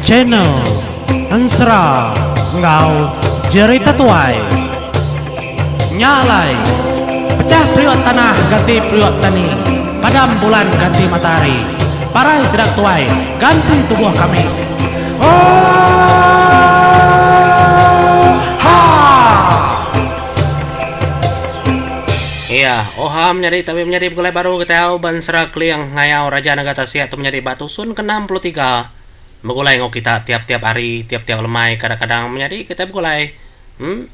Channel Ensera enggau Jerita Tuai. Nya alai, pecah periuk tanah ganti periuk tani, padam bulan ganti matahari, parai sida tuai ganti tubuh kami. Oohaa! Iya, oha menyadi tabi menyadi begulai baru kitai au ba ensera Keling ngayau Raja Naga Tasik tu menyadi ba tusun ke 63 begulai enggau kita tiap-tiap hari, tiap-tiap lemai kadang-kadang menyadi kitai begulai. Em.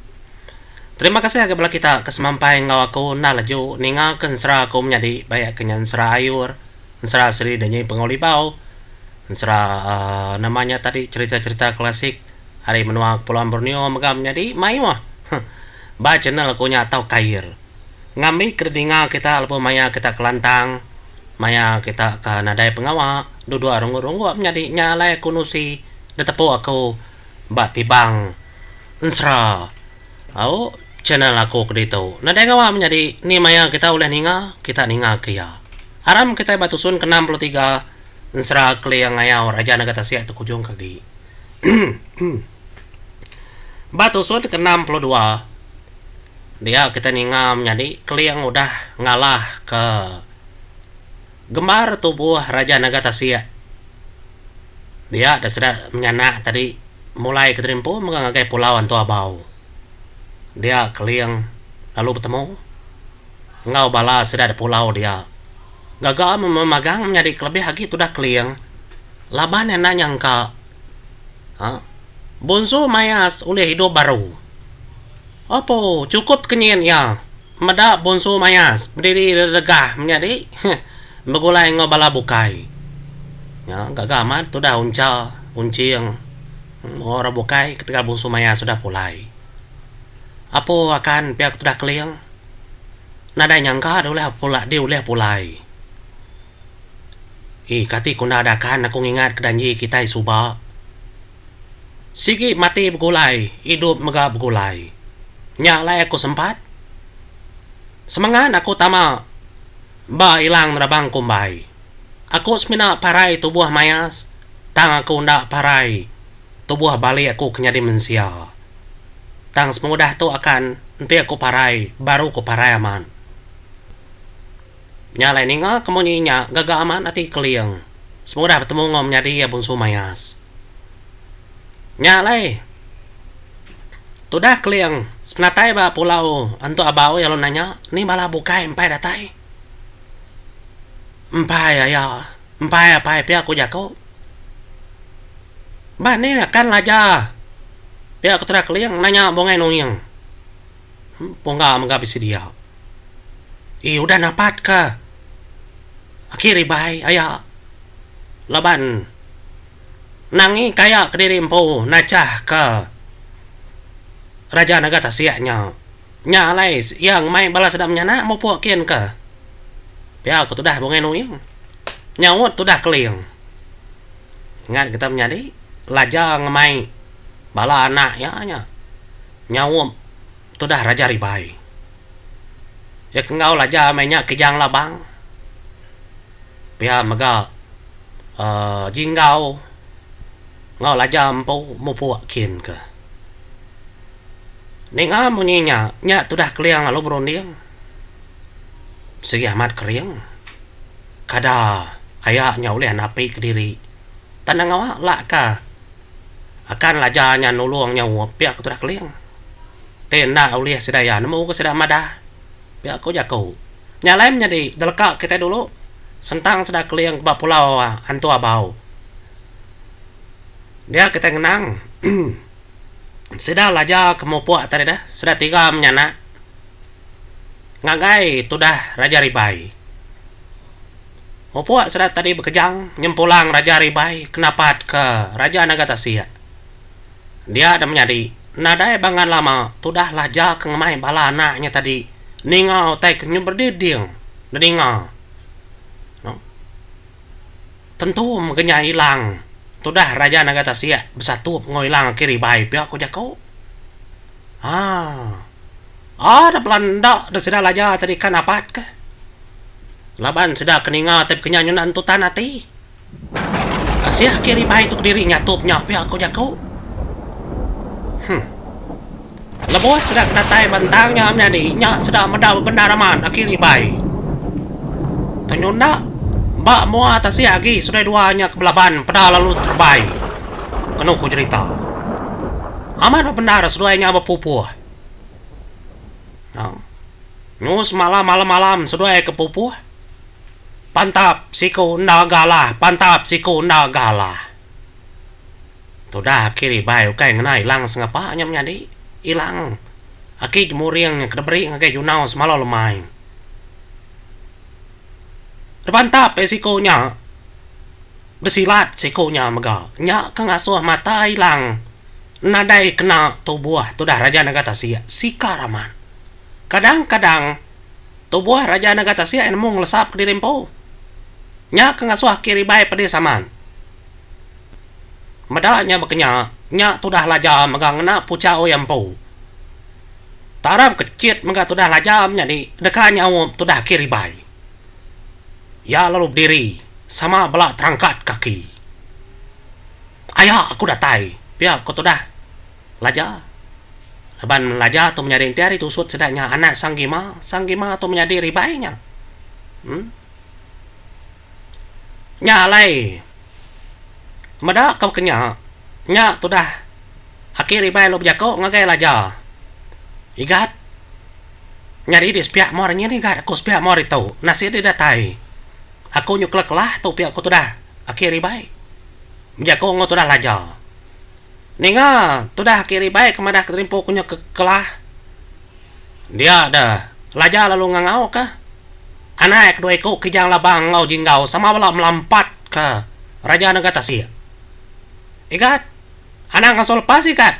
Terima kasih agi bala kita ke semampai enggau aku enda leju ninga ke ensera aku menyadi baik ke nya ensera ayur, ensera seri Danyi Pengau Libau, ensera uhh nama nya tadi cherita-cherita klasik ari menua Kepulauan Borneo mega menyadi mayuh. Ba channel aku nya tau kair. Ngambi ke didinga kita lebuh maya kita kelantang, maya kita ke nadai pengawa, duduk rungguk-rungguk menyadi nya alai aku nusi ditepu aku ba tibang ensera au channel aku ke ditu. Nadai ngawa menyadi ni maya kita ulih ninga, kita ninga ke iya. Aram kitai ba tusun ke 63 ensera Keling Ngayau Raja Naga Tasik Tekujung ke agi. Ba tusut ke 62, dia kitai ninga menyadi Keling udah ngalahka gembar tubuh Raja Naga Tasik. Dia da sida menyanak tadi mulai ke Terimpu mega ngagai Pulau Antu Abau. Dia Keling lalu betemu enggau bala sida da pulau dia. Gaga memagang menyadi kelebih agi tudah Keling laban enda nyangka. Ha. Bonsu mayas ulih idup baru. Opo, chukup tekenyit iya meda Bonsu mayas bediri dedegah menyadi begulai enggau bala bukai. Nya gaga amat tudah uncha, unching enggau orang bukai ketegal Bonsu mayas udah pulai. Apo akan pia ke tudah Keling nadai nyangka deh ulih pulai. Ii kati ku enda dakan aku ngingat ke danji kitai suba. Sigi mati begulai, idup mega begulai. Nya alai aku sempat. Semengat aku tama ba ilang nerabang kumbai. Aku semina parai tubuh mayas tang aku enda parai tubuh bali aku ke nyadi mensia. Tang sepengudah tu akan enti aku parai baru ku parai amat. Nya alai ninga ke munyi nya gaga amat ati Keling semudah betemu enggau menyadi iya Bunsu Mayas. Nya alai tudah Keling sepenatai ba pulau Entu Abau iya lalu nanya ni bala bukai empai datai. Empai aya, empai apai pia ku jaku. Bah ni akan laja pia ku tudah Keling nanya Bungai Nuing. Pungga mega bisi dia. Ii udah napat ka aki ribai aya laban nangi kaya kediri empu nachah ka Raja Naga Tasik nya. Nya alai iya ngemai bala sida menyanak mupuk kin ka. Pia ku tudah Bungai Nuing. Nyaut tudah Keling. Ingat kita menyadi Laja ngemai bala anak iya nya nyaup tudah Raja Ribai. Iya ke enggau Laja meh nya Kijang Labang. Pia mega uhh Jinggau enggau Laja empu mupuk kin ke. Ninga munyi nya, nya tudah Keling lalu berunding. Sigi amat kering. Kada aya nya ulih napi kediri. Tang enda ngawa lak ka akan Laja nya nulung nyaup pia ku tudah Keling. Ti enda ulih sida iya nemu ku sida madah. Pia ku jaku. Nya alai menyadi deleka kitai dulu sentang sida Keling ba pulau Antu Abau. Dia kitai ngenang sida Laja ke mupuk tadi deh sida tiga menyanak ngagai tudah Raja Ribai. Mupuk sida tadi bekejang nyempulang Raja Ribai ke napat ke Raja Naga Tasik. Dia da menyadi nadai bangan lama tudah Laja ke ngemai bala anak nya tadi ninga utai ke nyu berdiding dedinga. Tentu mega nya ilang tudah Raja Naga Tasik besatup enggau ilang aki Ribai pia ku jaku. Haa. Aa da bela enda da sida Laja tadi ka napat ka. Laban sida ke ninga tai bekenya nyunda entutan ati. Kasih agi ribai tu kediri nyatup nya pia ku jaku. Huh. Lebuh sida ke datai ba entang nya menyadi nya sida meda bebendar amat agi ribai. Tu nyunda ba mua tasik agi sudai dua nya ke belaban peda lalu terebai. Kenu ku jerita. Amat bebendar seduai nya bepupuh. Nyu semalam malam-malam seduai ke pupuh. Pantap siku enda galah, pantap siku enda galah. Tudah aki ribai ukai ngena ilang sengapa nya menyadi. Ilang aki jemuring nya ke diberi ngagai Junau semalau lemai. Depantap eh siku nya, besilat siku nya mega. Nya ke ngasuh mata ilang nadai kena tubuh tudah Raja Naga Tasik sikar amat. Kadang-kadang. Tubuh Raja Naga Tasik ai nemu ngelesap kediri empu. Nya ke ngasuh aki ribai pedis amat. Meda nya bekenya, nya tudah Laja mega ngena puchau iya empu. Tarap ke chit mega tudah Laja menyadi deka nyaup tudah aki ribai. Iya lalu bediri sama bela terangkat kaki. Aya aku datai, pia ku tudah. Laja. Laban Laja tu menyadi enti ari tusut sida nya anak Sang Gima, Sang Gima tu menyadi ribai nya. Em. Nya alai meda ke kenya nya tudah aki ribai lalu bejako ngagai Laja. Igat nyadi di sepiak moh nyin igat aku sepiak moh ditu nasit di datai. Aku nyukelah kelah tu pia ku tudah aki ribai. Bejako enggau tudah Laja. Ninga tudah aki ribai ke madah ke terimpu ku nya ke kelah. Dia deh Laja lalu ngangau ke anak kedua iku Kijang Labang enggau Jinggau sama bala melampat ke Raja Nengah Tasik. Igat, anang ngasuh lepas igat.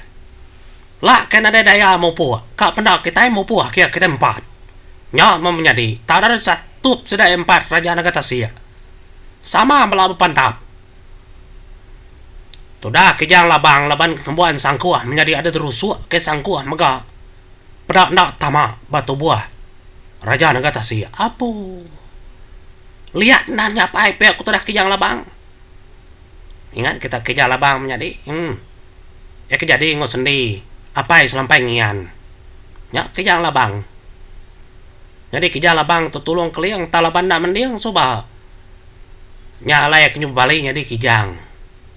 La ke nadai daya mupuk ka penda kitai mupuk kia kitai empat. Nya meh menyadi tak ada satup sida empat Raja Nengah Tasik. Sama bala bepantap. Tudah Kijang Labang laban ngembuan sangkuh menyadi ada terusuk ke sangkuh mega peda enda tama ba tubuh Raja Nengah Tasik. Apu. Liat enda nyapai pia ku tudah Kijang Labang. Ingat kita Kijang Labang menyadi em. Iya ke jadi enggau sendi apai selampai ngian. Nya Kijang Labang. Nyadi Kijang Labang tu tulung Keling tang laban enda mending suba. Nya alai aku nyebut bali nyadi kijang.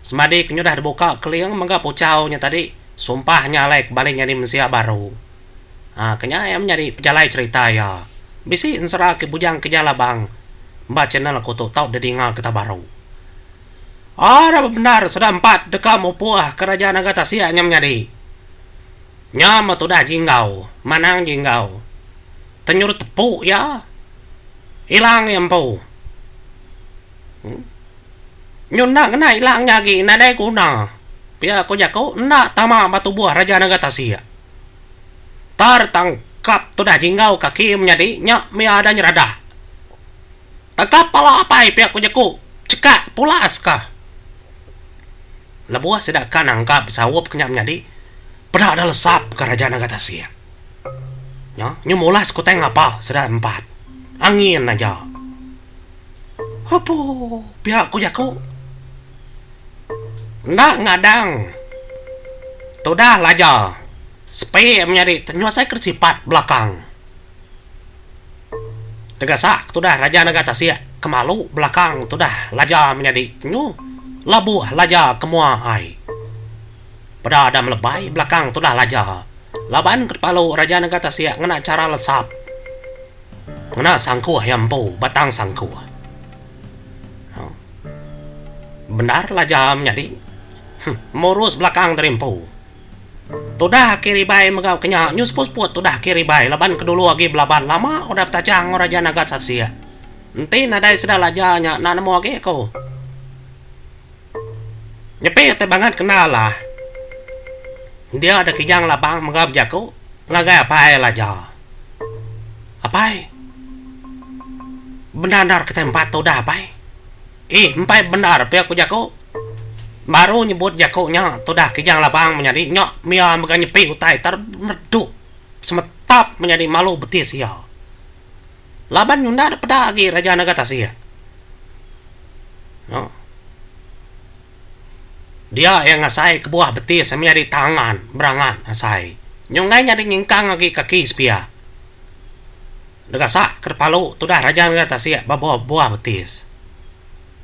Semadi ke nyudah dibuka keling mega puchau nya tadi sumpah nya alai ke bali nyadi mensia baru. Ha ke nya iya menyadi pejalai cherita iya. Bisi ensera ke bujang kijang labang ba channel aku tu tau didinga kita baru. Aa bebendar sida empat deka mupuh ke Raja Naga Tasik nya menyadi. Nya meh tudah Jinggau, Manang Jinggau. Tenyur tepu iya. Ilang iya empu. Nyu enda ngena ilang nya agi nadai guna. Pia ku jaku enda tama ba tubuh Raja Naga Tasik. Tar tangkap tudah Jinggau kaki menyadi nya mia da nyeradak. Tangkap pala apai pia ku jaku chekak pulas ka. Lebuh sida ka nangkap besaup ke nya menyadi peda da lesap ka Raja Naga Tasik. Nya nyu mulas ke utai ngapa sida empat. Angin aja. Apu pia ku jaku. Enda ngadang tudah laja sepi menyadi tenyuh asai ke sipat belakang. Tegasak tudah Raja Naga Tasik ke malu belakang tudah Laja menyadi tenyu labuh Laja ke mua ai. Peda da melebai belakang tudah Laja laban ke tepalu Raja Naga Tasik ngena chara lesap ngena sangkuh iya empu batang sangkuh. Bendar Laja menyadi murus belakang diri empu. Tudah aki ribai mega ke nya nyu seput-seput tudah aki ribai laban ke dulu agi belaban lama udah betajang enggau Raja Naga Sasik. Enti nadai sida laja nya enda nemu agi aku. Nyepi ti bangat kena alah. Dia da Kijang Labang mega bejaku ngagai apai Laja. Apai. Bendar endar kitai empat tudah apai. Ih empai bendar pia ku jaku. Baru nyebut jaku nya tudah Kijang Labang menyadi nya mia mega nyepi utai tar meredup semetap menyadi malu betis iya. Laban nyunda da peda agi Raja Naga Tasik. No. Dia iya ngasai kebuah betis iya menyadi tangan berangan asai. Nyunggai nyadi nyingkang agi kaki sepiak. Degasak ke palu tudah Raja Naga Tasik ba buah betis.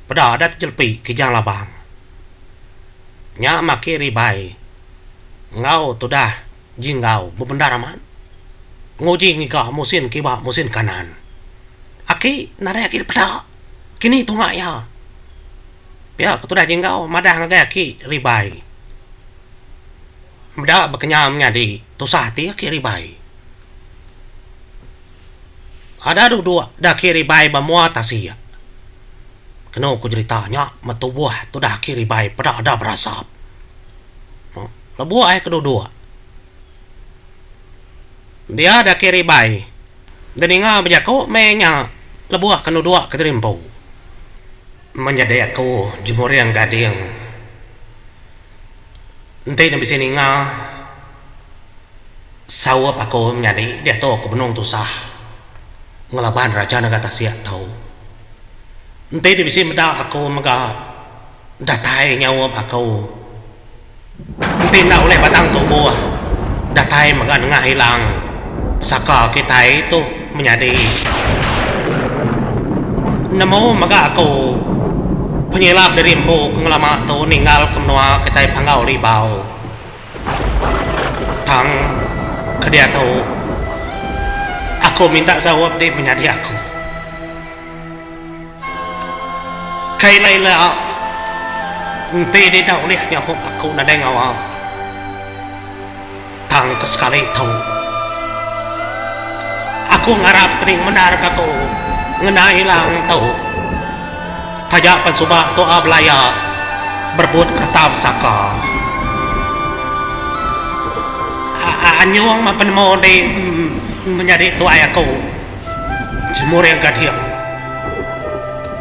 Peda ada tejelepi Kijang Labang. Nya maki ribai enggau tudah Jinggau bebendar amat nguji ngiga musin kiba musin kanan. Aki nadai agi dipeda kini tunga iya. Pia ke tudah Jinggau madah ngagai aki Ribai. Meda bekenyau menyadi tusah ati aki Ribai. Ada duduk da aki Ribai ba mua tasik. Kenu ku jerita nya metubuh tudah aki Ribai peda ada berasap. Lebuh ai ke duduk. Dia daki ribai. Deninga bejaku meh nya lebuh ke nuduk kediri empu. Menyadi aku Jemuring Gading. Enti ne bisi ninga saup aku menyadi diatu aku benung tusah ngelaban Raja Naga Tasik tu. Enti ne bisi meda aku mega datai nyaup aku. Enti enda ulih batang tubuh datai mega nengah ilang pesaka kitai tu menyadi. Nemu mega aku penyilap diri empu ke ngelama tu ninggal ke menua kitai Panggau Libau. Tang ke diatu aku minta saup di menyadi aku. Kai ila ila enti deh enda ulih nyaup aku nadai ngawa. Tang ke sekali tu aku ngarap ke deh ngemendar ke aku ngena ilang tu taja pan suba tua belaya berebut kereta pesaka. Anyung meh penemu deh menyadi tuai aku. Jemuring gading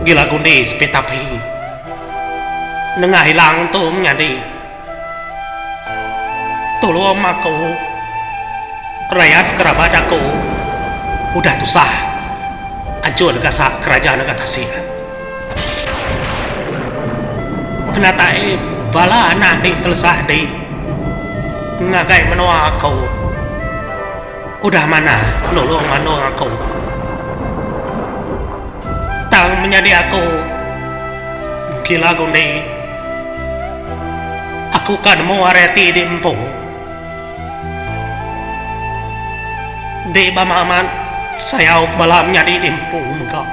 gila gundi sepi tapi nengah ilang tu menyadi tulung aku rayat kerabat aku udah tusah anchur gasak keraja nengah tasik. Penatai bala anak di telesak di ngagai menua aku. Udah manah nulung manung aku. Tang menyadi aku gila gundi. Aku ka nemu ari ati di empu. Di ba amat sayau bala menyadi di empu mega.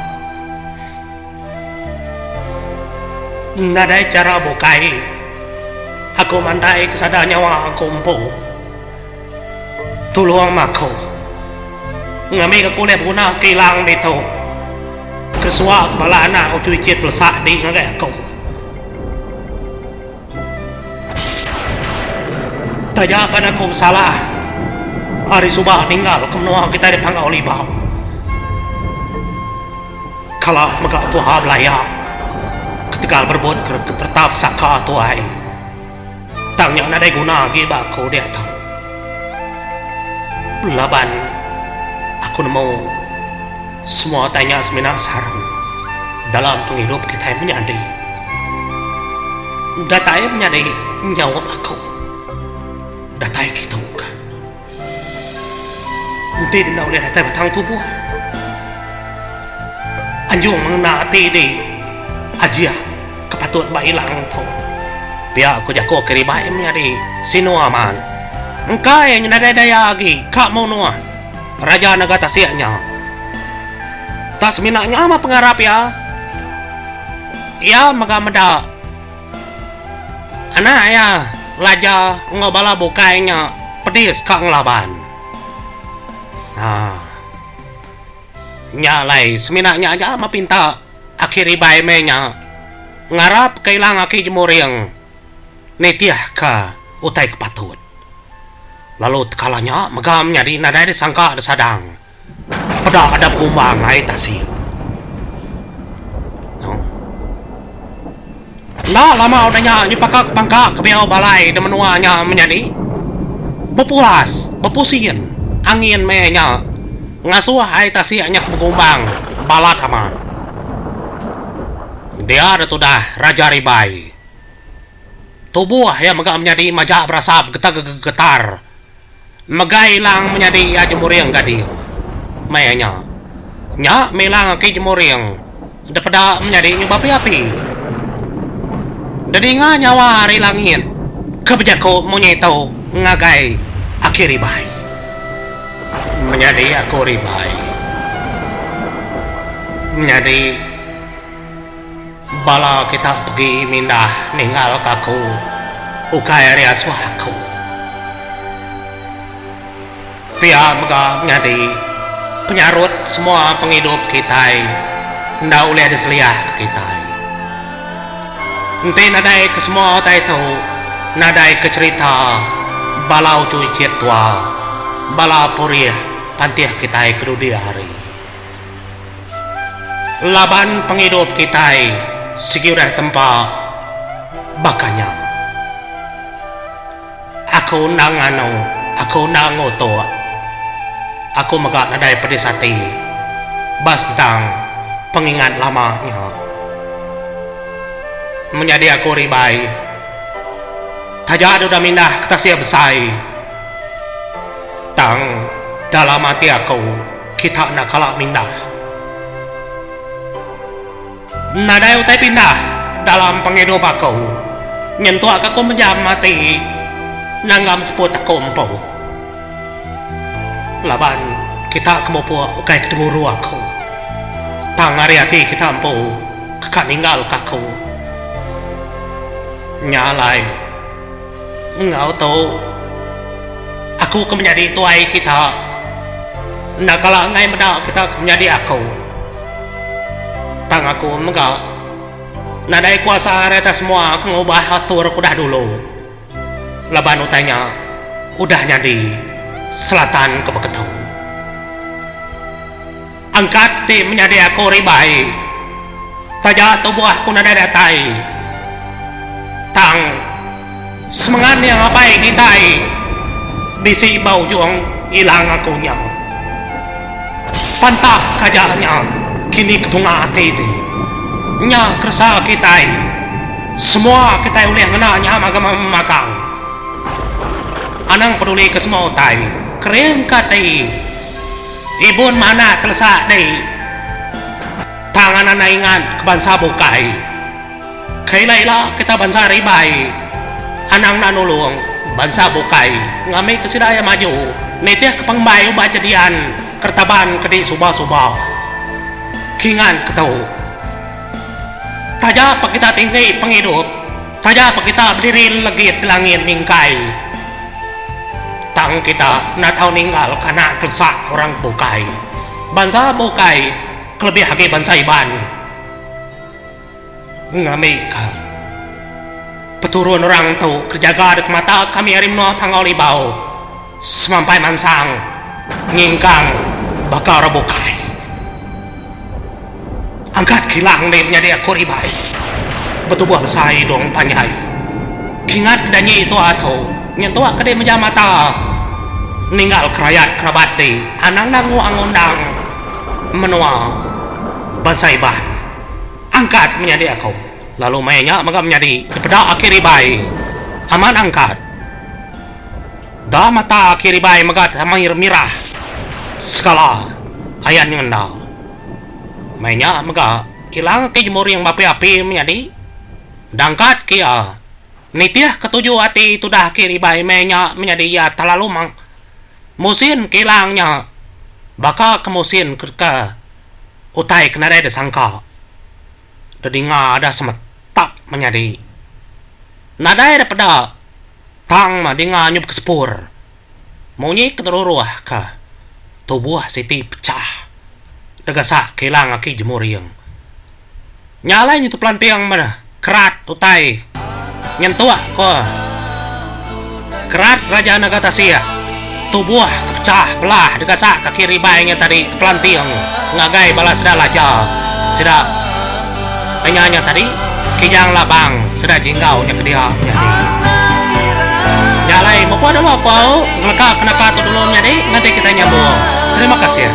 Nadai chara bukai aku mantai ke sada nyawa aku empu. Tulung meh aku ngambika aku ulih beguna ke ilang ditu ke suwa ke bala anak uchu ichit telesak di ngagai aku. Taja pan aku besalah ari suba ninggal ke menua kitai di Panggau Libau. Kala mega tuha belaya ketegal berebut ke tetap saka tuai. Tang nya nadai guna agi ba aku diatu. Laban aku nemu semua utai nya semina saru dalam pengidup kitai menyadi. Datai menyadi nyaup aku datai kitu ka. Enti enda ulih datai batang tubuh. Anjung mengena ati di ajih ke patut ba ilang tu. Pia ku jaku ke ribai menyadi sinu amat. Engkai nya nadai daya agi ka munuh Raja Naga Tasik nya. Tak semina nya mah pengarap iya. Iya mega meda. Anak iya Laja enggau bala bukai nya pedis ka ngelaban. Haa. Nya alai semina nya aja meh pinta aki ribai meh nya ngarap ka ilang aki jemuring nitih ka utai ke patut. Lalu tekala nya mega menyadi nadai disangka disadang peda ada begumbang ai tasik. Enda lama udah nya nyepaka ke pangka ke biau balai da menua nya menyadi bepuas bepusin angin meh nya. Ngasuh ai tasik nya ke begumbang balat amat. Dia deh tudah Raja Ribai. Tubuh iya mega menyadi majak berasap getar-getar. Megai ilang menyadi iya Jemuring Gading. Maya nya. Nya meh ilang aki Jemuring depeda menyadi nyu beapi-api. Dedinga nyawa ari langit ke bejaku munyi tu ngagai aki Ribai. Menyadi aku Ribai. Menyadi. Bala kita pegi mindah ninggalka aku ukai ari asuh aku. Pia mega nyadi penyarut semua pengidup kitai enda ulih diseliahka kitai. Enti nadai ke semua utai tu nadai ke cherita bala uchu ichit tua bala purih pantih kitai ke dudi hari. Laban pengidup kitai sigi udah ditempa baka nya. Aku enda nganu, aku enda ngutuk. Aku mega nadai pedis ati ba sentang pengingat lama nya. Menyadi aku ribai taja deh udah mindah ke tasik besai tang dalam ati aku. Kita enda kala mindah. Nadai utai pindah dalam pengidup aku nyentuk ka aku mejam ati nanggam seput aku empu. Laban kita ke mupuk ukai ke diburu aku tang ari ati kita empu ke ka ninggalka aku. Nya alai. Enggau tu, aku ke menyadi tuai kita enda kala enggai meda kita ke menyadi aku. Tang aku mega nadai kuasa ari atas semua ke ngubah atur ke udah dulu, laban utai nya udah nyadi selatan ke beketu. Angkat ti menyadi aku ribai. Taja tubuh aku nadai datai. Tang semengat iya ngapai kitai bisi ba ujung ilang aku nya. Pantap kaja nya kini ketunga ati ti. Nya keresa kitai. Semua kitai ulih ngena nya magang. Anang peduli ke semua utai. Kering ka ati. Ibun manah telesak dei. Tang anak enda ingat ke bansa bukai. Ke ila-ila kita bansa ribai anang enda nulung bansa bukai ngambi ke sida iya maju nitih ke pengembai ubat jedian keretaban ke di suba-suba. Kingat ke tu. Taja pa kita tinggi pengidup. Taja pa kita bediri legit di langit mingkai, tang kita enda tau ninggalka anak telesak orang bukai, bansa bukai kelebih agi bansa Iban ngambika peturun orang tu ke jaga dek mata kami ari menua Panggau Libau semampai mansang nyingkang baka orang bukai. Angkat kilang deh menyadi aku ribai. Betubuh besai idung panjai. Kingat ke danyi tua tu nyentuk ke deh mejam mata ninggal ke rayat kerabat deh anang enda nguang ngundang menua bansa Iban. Angkat menyadi aku lalu maya nya mega menyadi dipeda aki ribai amat angkat. Da mata aki ribai mega tamir mirah segala ayan nyengenda. Maya nya mega ilang ati jemuring beapi-api menyadi dangkat ke iya. Nitih ke tuju ati tudah aki ribai maya nya menyadi iya telalu mang musin ke ilang nya baka ke musin ke utai ke nadai disangka. Dedinga ada semetap menyadi. Nadai da peda tang mah dinga nyup ke sepur. Munyi ke teruruh ka tubuh siti pechah degasak ke ilang aki jemuring. Nya alai nyentuk pelanting meh kerat utai nyentuk ko kerat Raja Naga Tasik tubuh ke pechah belah degasak kaki ribai nya tadi ke pelanting ngagai bala sida laja sida Inya nya tadi, Kijang Labang sida Jinggau nya ke dia nyadi. Nya alai mupuk dulu aku au ngeleka ke naka tu dulu menyadi nganti kitai nyambung. Terima kasih.